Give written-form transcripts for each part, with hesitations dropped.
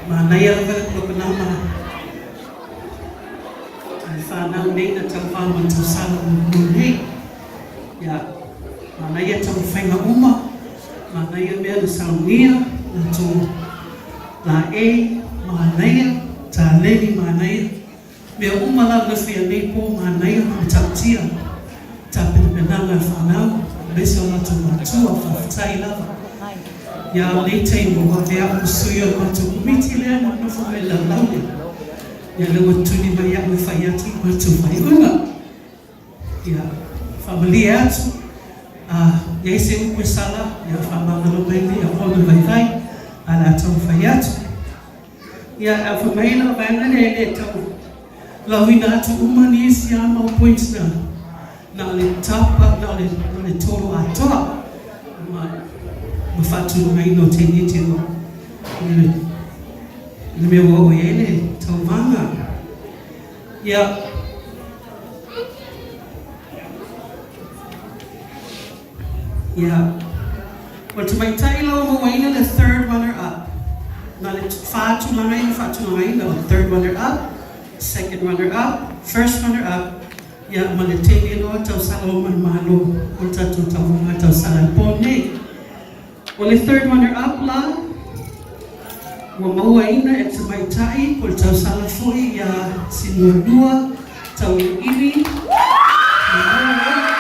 Manaia lava le polokalama a le fanau nei na tauva ma le tausala muamua nei. Ia, manaia taumafaiga uma, manaia mea na saunia, latou laei, manaia, taleni manaia. Mea uma lava na faia nei po manaia ma matautia tapenapenaga a le fanau aemaise o latou matua faafetai lava ia lenei taimi ua avea au ma sui o le matou komiti lea na nofo mai le laulau lea ia lea ua tuli mai au e fai atu le matou faaiuga ia faamalie atu a iai se upu e sala ia faamagalo mai le auauna vaivai ae le a taumafai atu. Ia, a fai mai lau vaega lea e le tau lauina atu uma nisi a mau points na, na o le tapa, na o le, na o le tolo atoa ma, ma faatulagaina o teiniti ua, i le, i le mea ua oo i ai le tauvaga. Ia. Ia. O le tamaitai la ua mauaina le third runner up. Na le fa tulaga ia na faatulagaina, o le third runner up, second runner up, first runner up, ia ma le teine loa tausala o manumalo o le tatou tauvaga tausala i le po nei. O le third runner up la, ua mauaina e le tamaitai po o le tausala foi ia Sinuanua Tauiliili na maua ai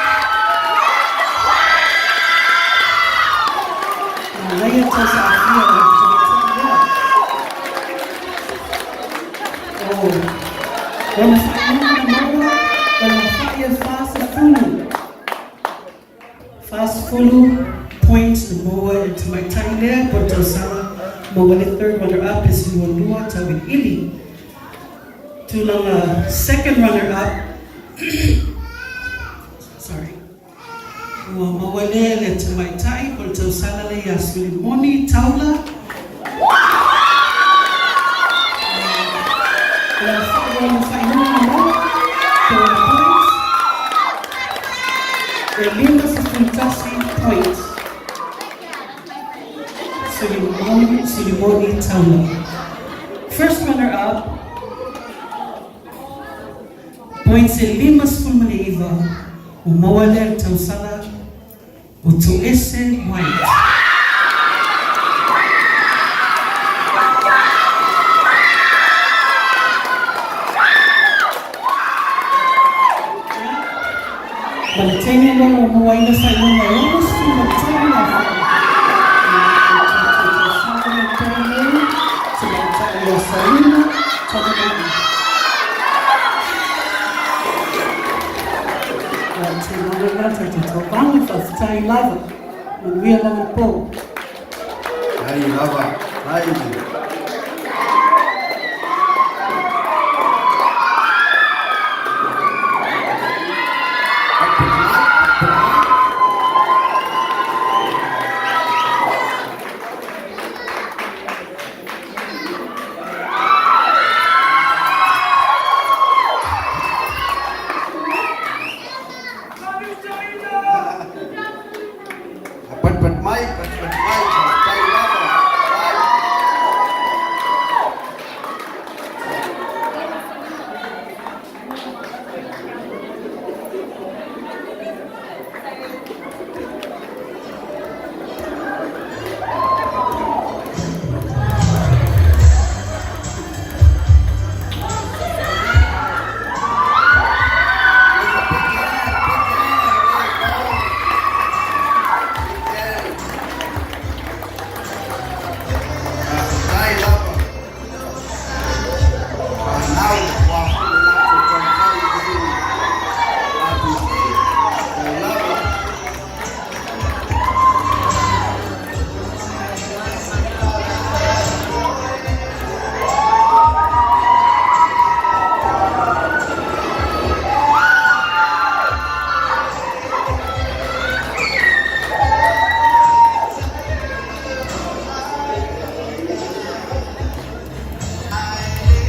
Manaia tausaafia o le tamaitai lea. O lona faaiuga na maua, o le afa'i e 40. 40 points na maua e le tamaitai lea po le tausala maua le third runner up le Sinuanua Tauiliili. Tulaga second runner up sorry ua maua lea e le tamaitai po le tausala lea ia Sulimoni Taula. O le afa'i o lona faaiuga na maua, 40 points. E 51 point. Sulimoni, Sulimoni Taula. First runner up, points e 59, ua maua lea i le tausala o Toese White. Ma le teine loa ua maua ai le faailoga e 63 afa. Ia, o tatou tausaga le tolu nei, tamaitai o Saina Tamanai. Ia, tēnā lena tatou tauvaga, faafetai lava. Manuia lava le po. Ai lava, ai. Patpat mai, patpat mai, faafetai lava, faafetai. Faafetai lava. Fanau ua foi le latou taumafai i le ABC. Faafetai lava.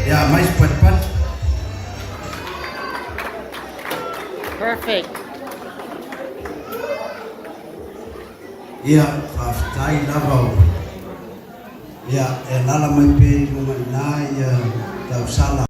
Ia, mais patpat. Perfect. Ia, faafetai lava o. Ia, e alaala mai pea i luga i ina tausala.